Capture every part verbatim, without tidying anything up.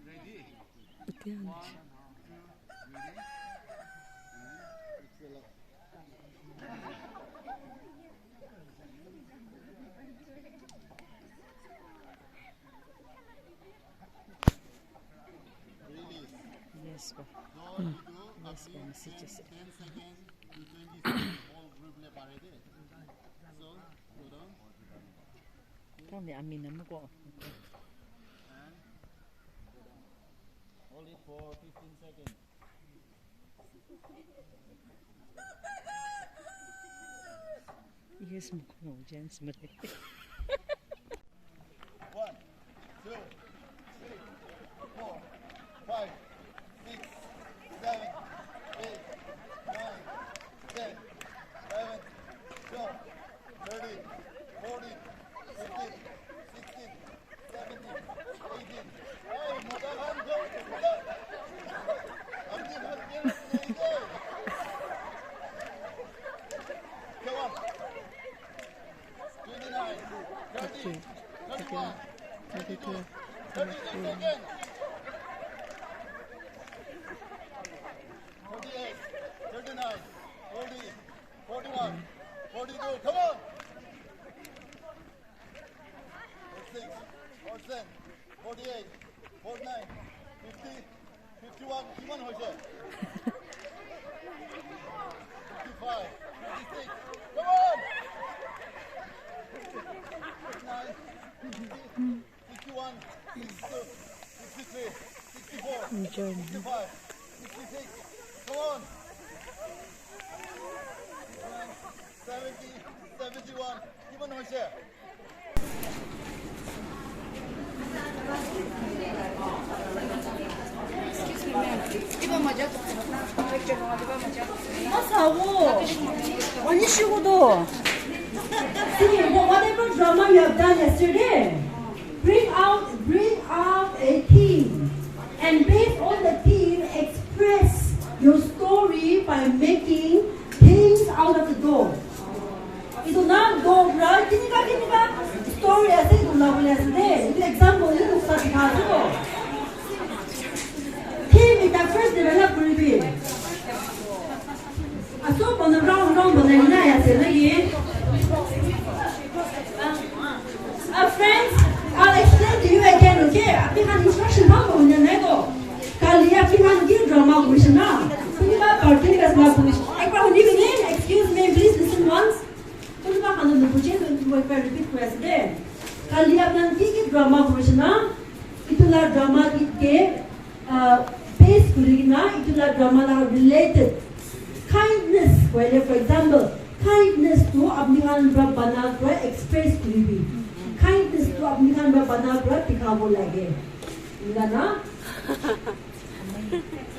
Ready? One, two, ready? Release. Yes, ba. So, you do a big ten, ten seconds to twenty seconds, all group le pare de. So, go down. Kami amin namu ko. And hold it for fifteen seconds. Yes, mo ko, Jens, mo. One, two, three, four, five, six, seven, eight, nine, ten, eleven, twelve, thirteen, fourteen, fifteen, sixteen, seventeen, eighteen. Hey, mota khan, go, go. Aapni khan kya nahi hai? Come on. Twenty-nine, thirty, thirty-one, thirty-two, thirty-two seconds. Forty-eight, thirty-nine, forty, forty-one, forty-two. Come on. Forty-six, forty-seven, forty-eight, forty-nine, fifty, fifty-one, কিমান হৈছে? Fifty-five, fifty-six, come on! Fifty-nine, fifty, fifty-one, sixty-two, sixty-three, sixty-four, fifty-five, fifty-six, come on! Seventy, seventy-one, কিমান হৈছে? See, whatever drama you have done yesterday, bring out, bring out a theme, and based on the theme, express your story by making things out of the dog. Itu na dog ra, kinika kinika story ase itu la bole ase de. Itu example ni nuksa dikha ase to. Theme ekta first develop kuri bi. Aso bana round round banai na ase na ye. Uh, friends, I'll explain to you again, okay? Apni khan instruction bhal kurina nai to. Kali apni khan ki drama kurishe na? Kunuba party ka drama kurishe. Ekbar huni kene, excuse me, please listen once. Kunuba khan nubuje, to moi ekbar repeat kuri ase de. Kali apni khan ki ki drama kurishe na? Itu la drama ki ke, uh, base kuri kena, itu la drama la related. Kindness, koile, for example, kindness tu apni khan pra bana pra express kuri bi. Kindness tu apni khan pra bana pra dikhabo lage. Eneka na?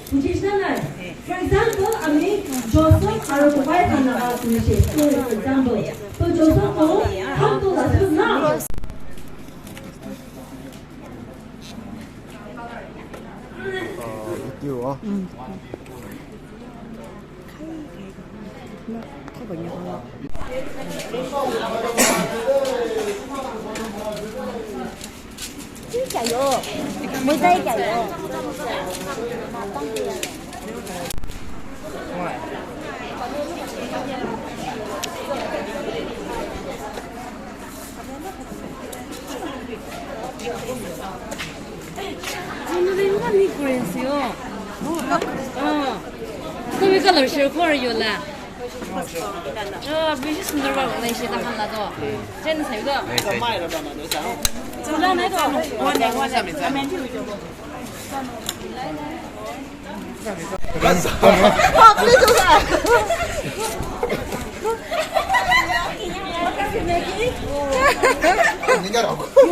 Bujhishe na nai? For example, ami Joseph aru Tobai khan laga kurishe. So, for example, to Joseph to humble ase na? You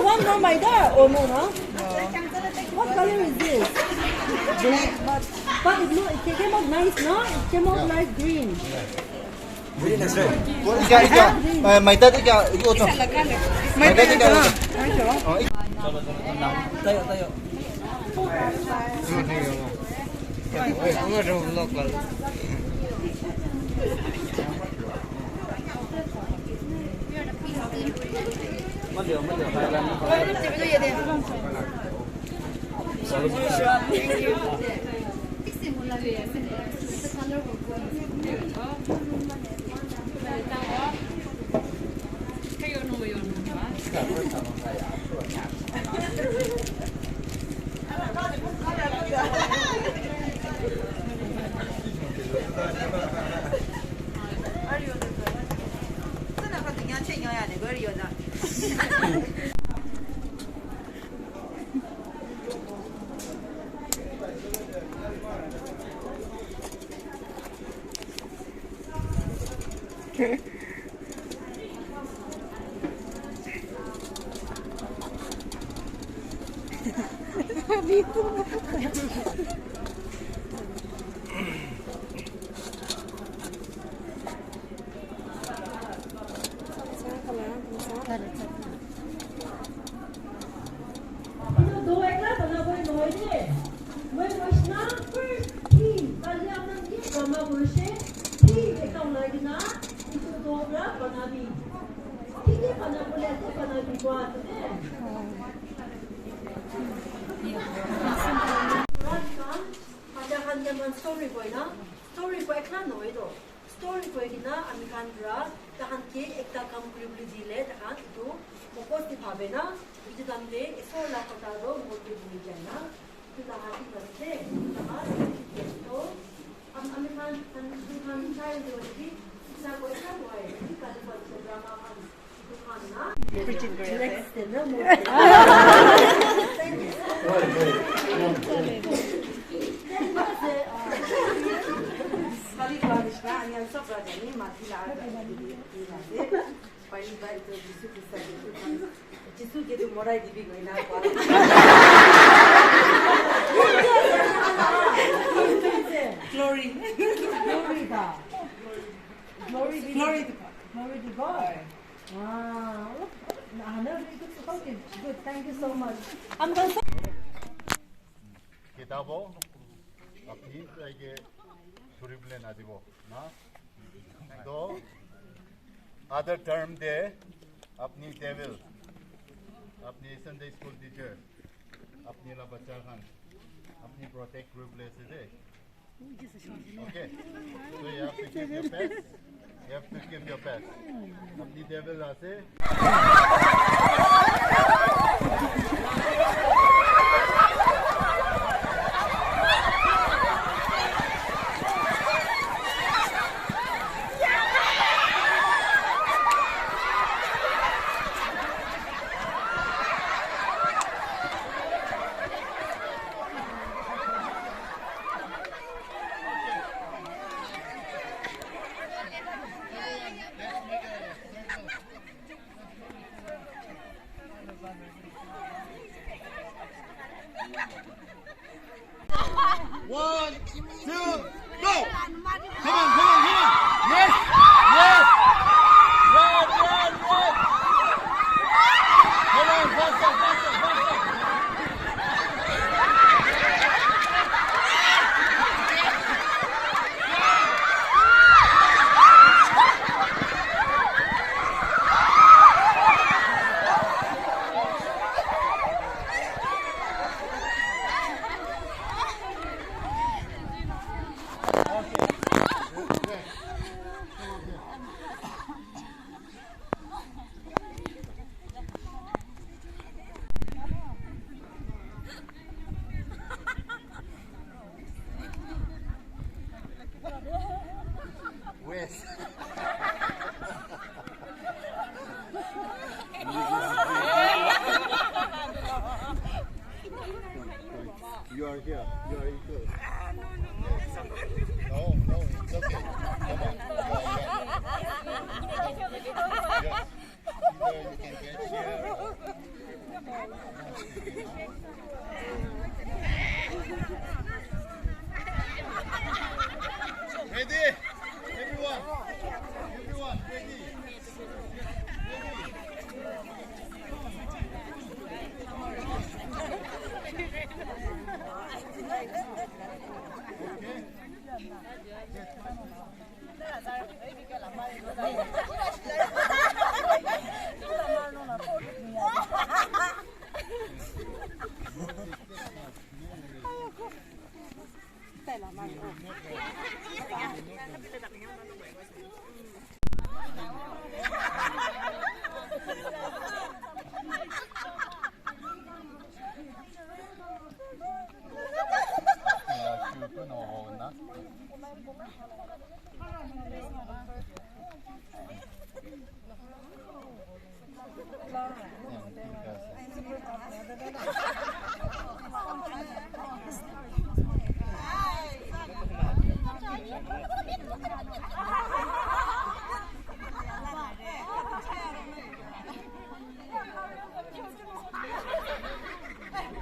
want more maida or no, no? What color is this? Black, but, but it, no, it came out nice, no? It came out like green. Ika, ika, eh, maida tu kya? Iko to. Maida tu kya? Oh, ik- Tayo, tayo. Etu doh ekla banabole nohoi de. Moi koishe na first theme, kali apni khan ki drama koishe, theme ekta ulai kena, etu doh para banabi. Ki ki banabole ase, banabi koa ase de. Bacha khan ke man story koi na, story koi ekla nohoi to. Story koi kena ami khan para tahan ke ekta kam kuri bole dile tahan etu mokos te bhabe na, etu time te isor la kotha toh mon te bhuli jai na, etu la hati ase, etu la hati to am-, ami khan, khan, etu khan sai de ki sa koi sa koi, etu kali kali drama khan. Jisu ke tu morai dibi koi na koa. Glory. Glory da. Glory be to God. Glory to God. Wow. Hana, very good. Okay, good. Thank you so much. I'm gonna Kitabo apni taike suri bole na dibo na. To other term te apni devil, apni Sunday school teacher, apni la bacha khan, apni protect kuri bole ase de. Okay. So you have to give your best. You have to give your best. Apni devil ase.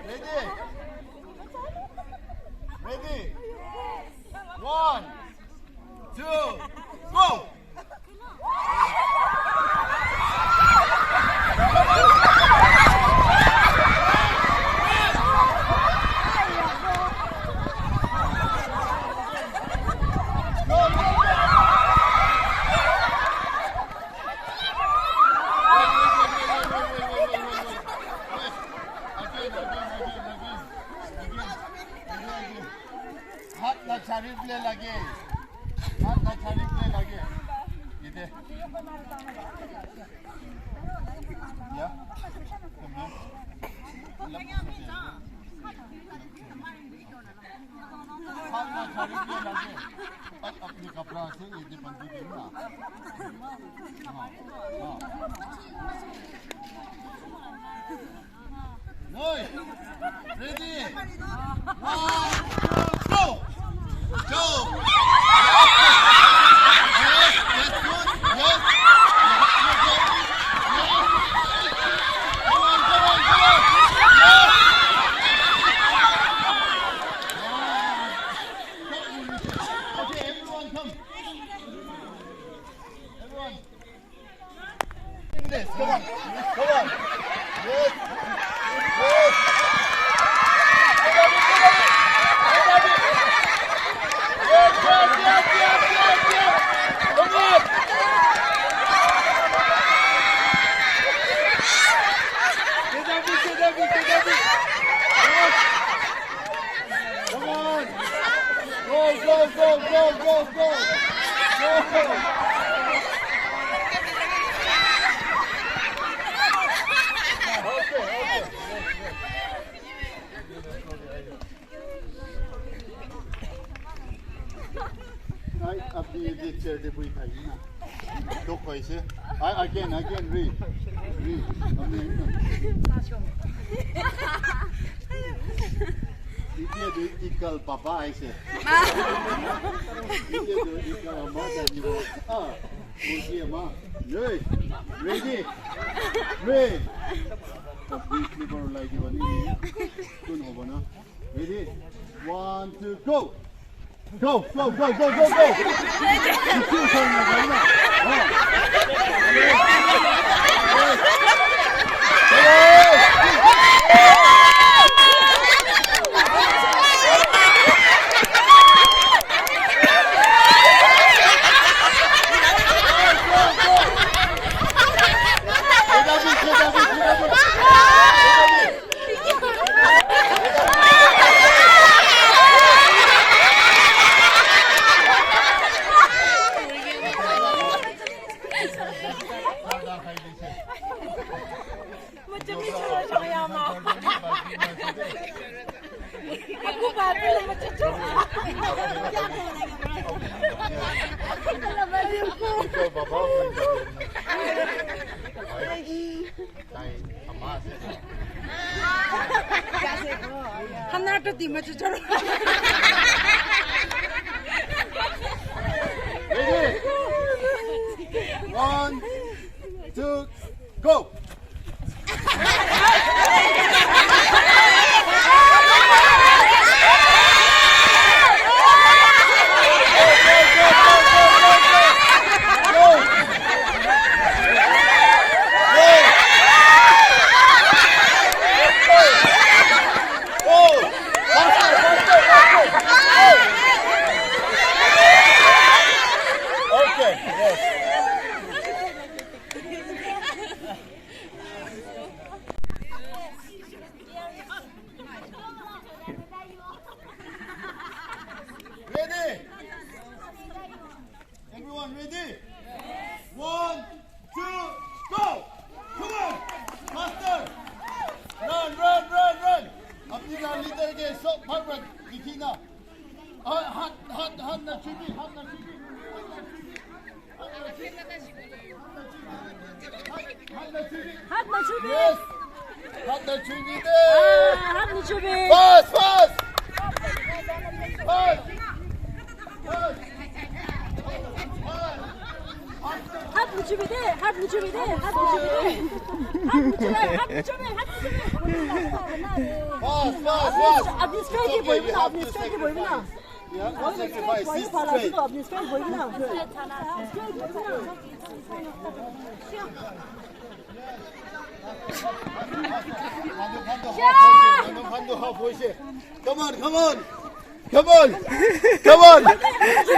Ready? Ready? One, two, go! Hat la chari pile lage. Hat la chari pile lage. Ite. Ya. Tamam. अपने कपड़ा से ये दे बंदी के ना। हाँ, हाँ। Hey, ready? One, two, go! Go! Yes, yes, good. Yes. Come on, come on, come on. Yes. Okay, everyone come. Everyone. Yes, come on. Come on. Yes. Yes. Yes, yes, yes, yes, yes, yes. Come on. Get up, get up, get up. Yes. Come on. Go, go, go, go, go, go. Go. Okay, okay. Ai, apni ye chair te boi khai na. Dukh hoise. Ai, again, again, re. Re. Apni ye na. Itya de ikal papa aise. Itya de ikal ama da ni. Ah, murgi ama. Re. Ready? Re. Apni slipper lai diwa ni. Kun hobo na. Ready? One, two, go! Go, go, go, go, go, go! Hana to di ma chucharo. Ready? One, two, go! Okay, yes. Hat na chubi. Yes. Hat na chubi de. Ah, hat na chubi. Fast, fast. Fast. Fast. Hat na chubi de, hat na chubi de, hat na chubi de. Hat na chubi, hat na chubi, hat na chubi. Fast, fast, fast. Administrative boy na, administrative boy na. You have to sacrifice. This straight. Come on, come on. Come on. Come on.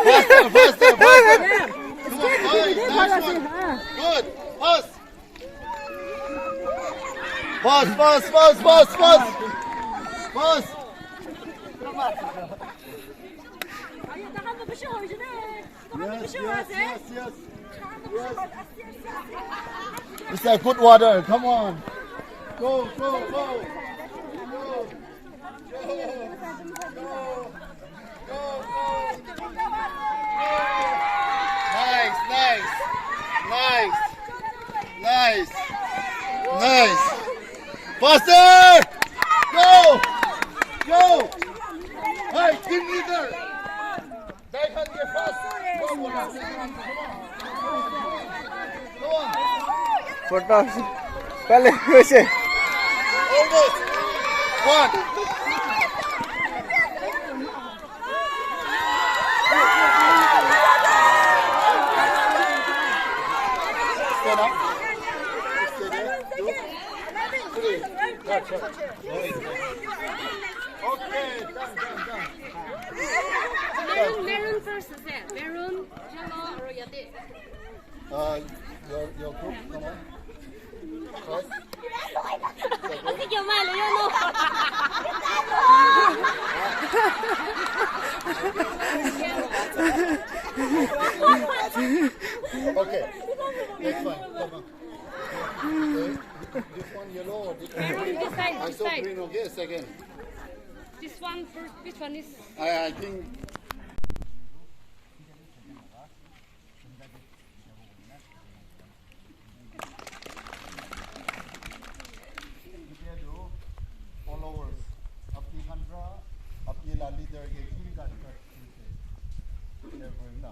Faster, faster, faster. Come on. Nice, nice one. Good. Fast. Fast, fast, fast, fast, fast. Fast. Yes, yes, yes, yes. Yes. It's a good water. Come on. Go, go, go. Go. Go, go. Nice, nice. Nice. Nice. Nice. Faster! Go! Go! Hey, team leader! They can get fast! Go, go, go. Come on. Photo. Pale, wese. Almost. One. Stand up. Stay there. Two. Three. Touch, touch. Okay, done, done, done. Maroon, maroon first, ase. Maroon, yellow, aru yate. Uh, your, your group, come on. First. Okay. Next one. Come on. Okay. This one yellow or this one? Maroon, this side, I this saw side. Green, okay? Second. This one first. Which one is? I, I think Etia tu followers, apni khan pra, apni la leader ke kin ka trust kuri se, share kurim na.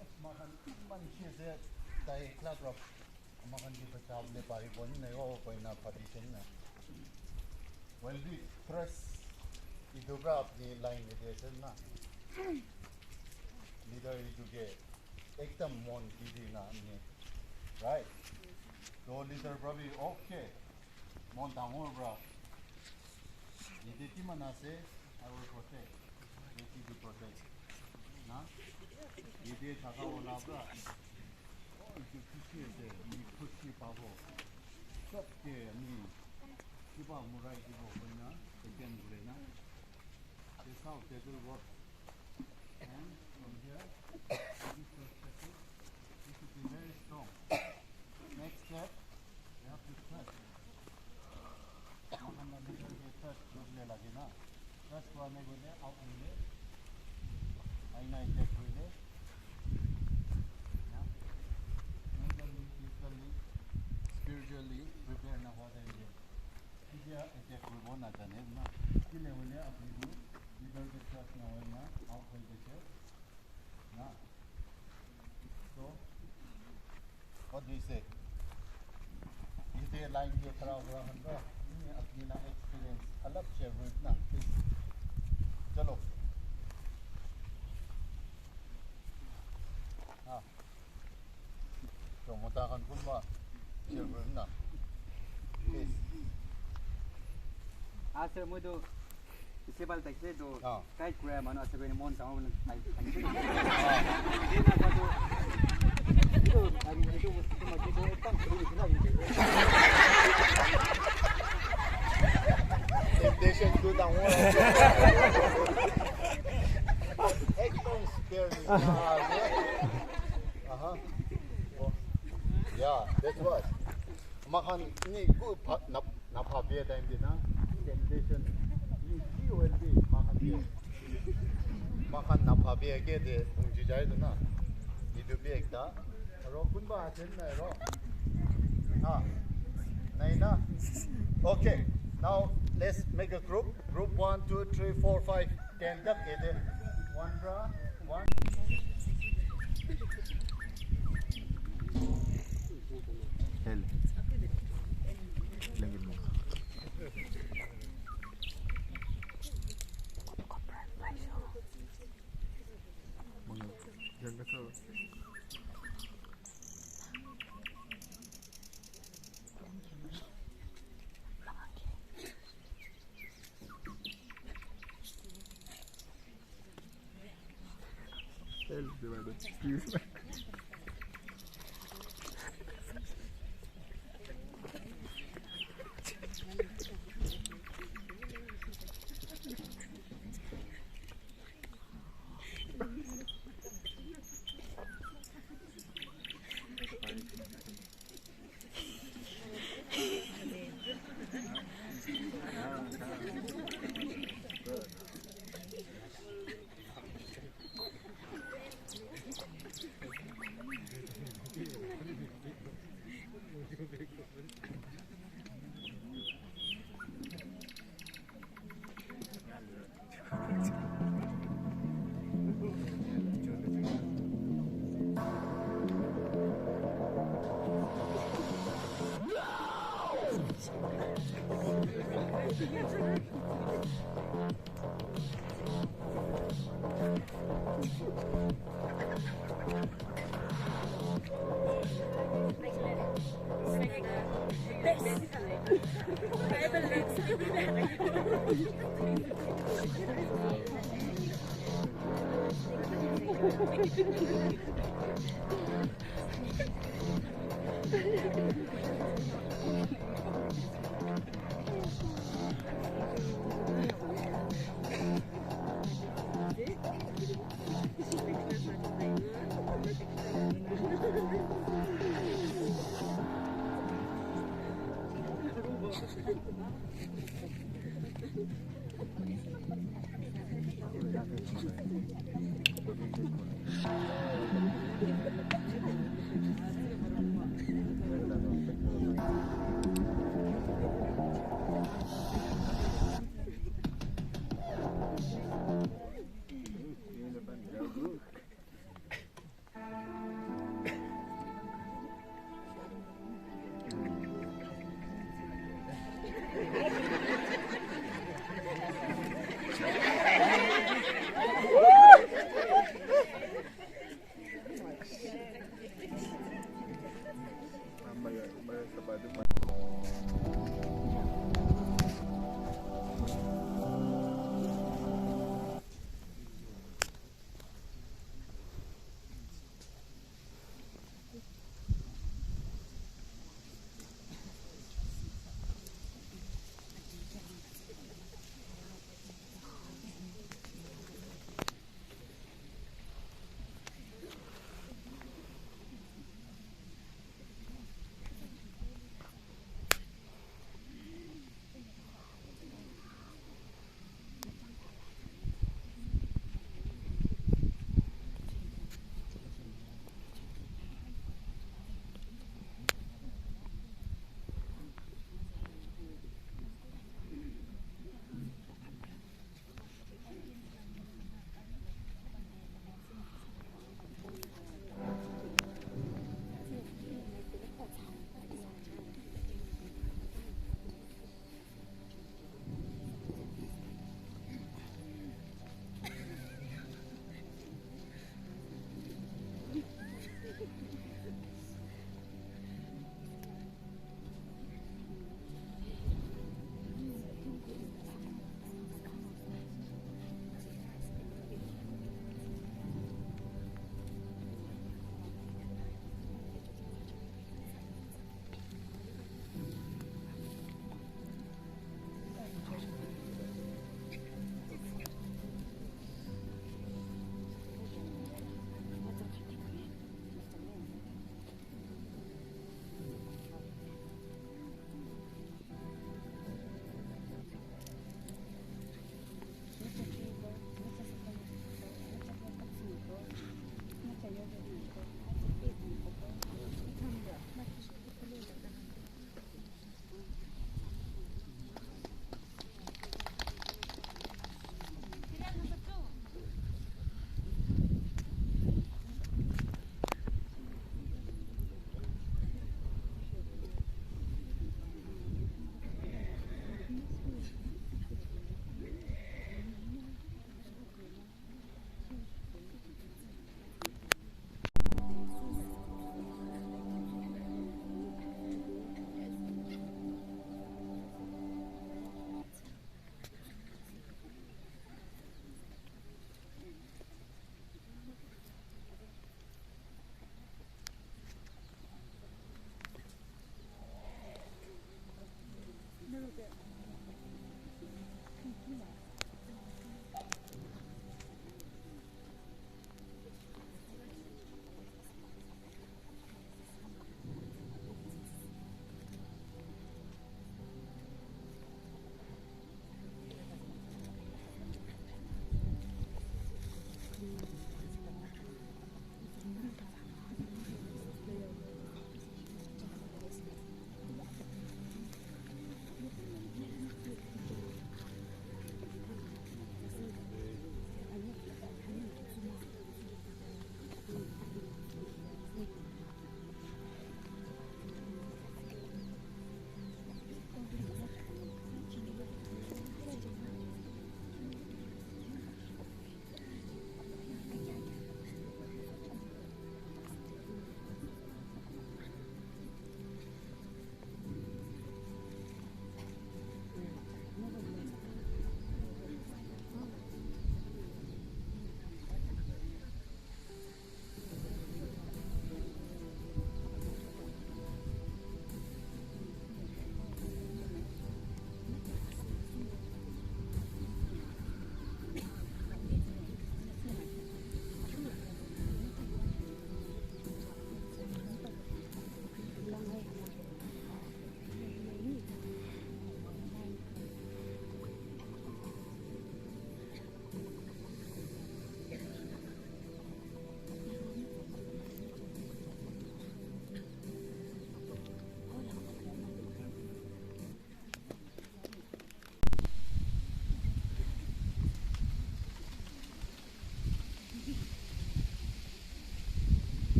Ama khan iman bishi ase, tai ekla pra ama khan ke bachabo le paribo ni nai, oh, koi na bhabi se na. Well, the press, etu pra apni line le de ase na. Leader etu ke ekdam mon di di na ni, right? To leader pra bi, okay, mon dangor pra. Yate kiman ase, I will protect. They need to protect. Na? Yate thaka wala pra. Oh, etu khushi ase, ami khushi pabo. Sob ke ami kiba murai dibo koina, again kure na. That's how they will work. And from here, this perspective, this should be very strong. Next step, you have to touch. Moikhan la leader ke touch kuribole lage na. Touch kura nai koile out hoile. Aina attack kurile. Na? Mentally, physically, spiritually prepare na hua time te. Ketia attack kuribo najane na. Kile hoile apni tu leader ke trust nahoi na out hoi jaise na. So, what do you say? Yate line ke khara hua khan toh, apni, apni la experience alak share kuri na, please. Chalo. Ah. To mota khan kunba share kurim na. Please. Ah, sir, moi tu isi bal takse to. Ah. Kai kura manu ase koine mon sama bole tai. Temptation tu dangor ase. Ekdom scary. Aha. Oh. Yeah, that's what. Moikhan ni ku pha-, na, na bhabia time te na, temptation, you see when we, moikhan ke, moikhan na bhabia ke de bungji jai tu na, etu bi ekta, Ro, kunba ase nai ro? Ah, nai na? Okay, now let's make a group. Group one, two, three, four, five, ten tak ede. One bra, one. Hel. Lengit mo.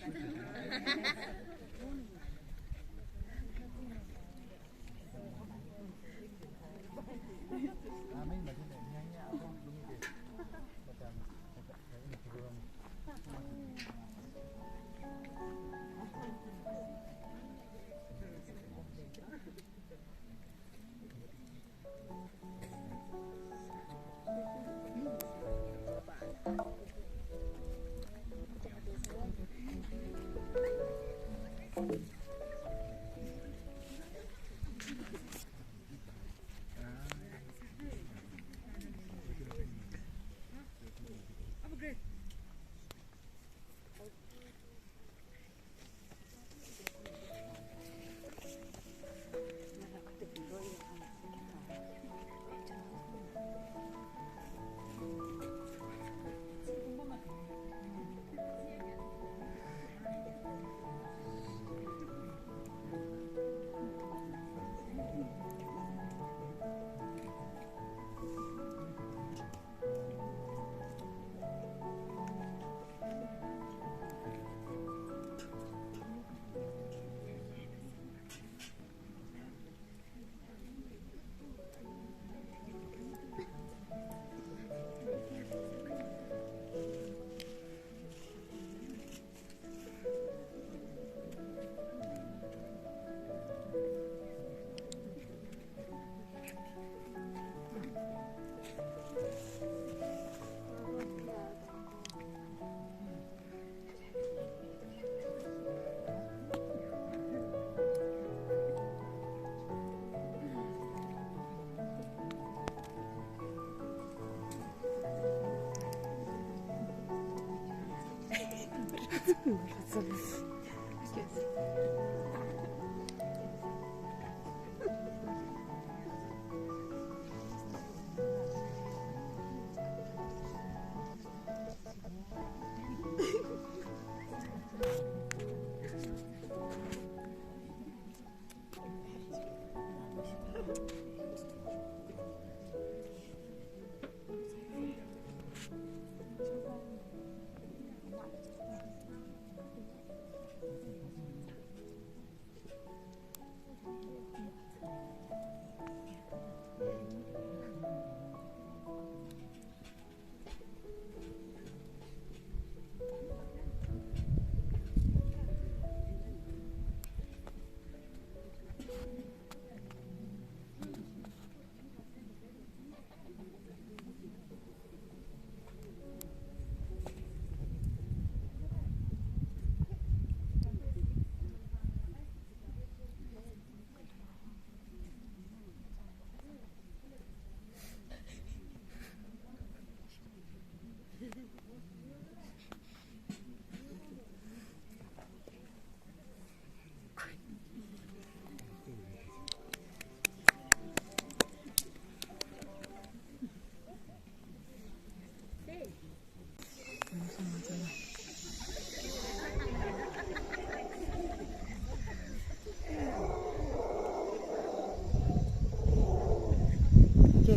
Ke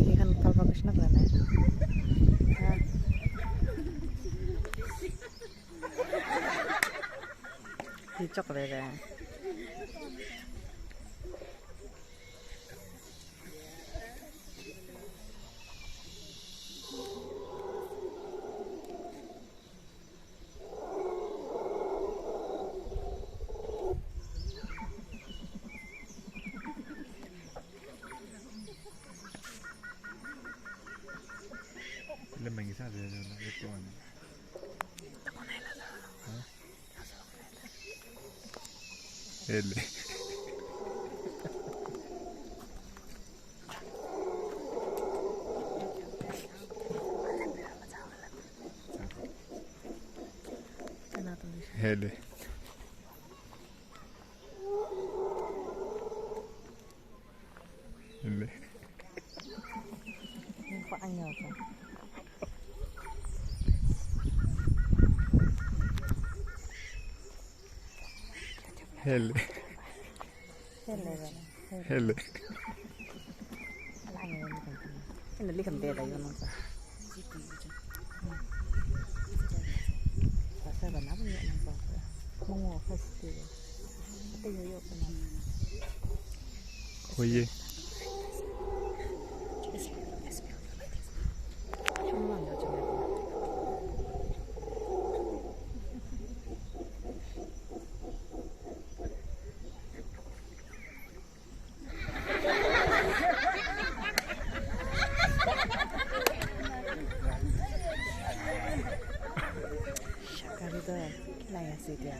ke khan thal pa Krishna koi na. Ha. Ye chok re re. Hele. Hele. Hele. Hele. Hele. Oye. Shakari toh kilai ase etia.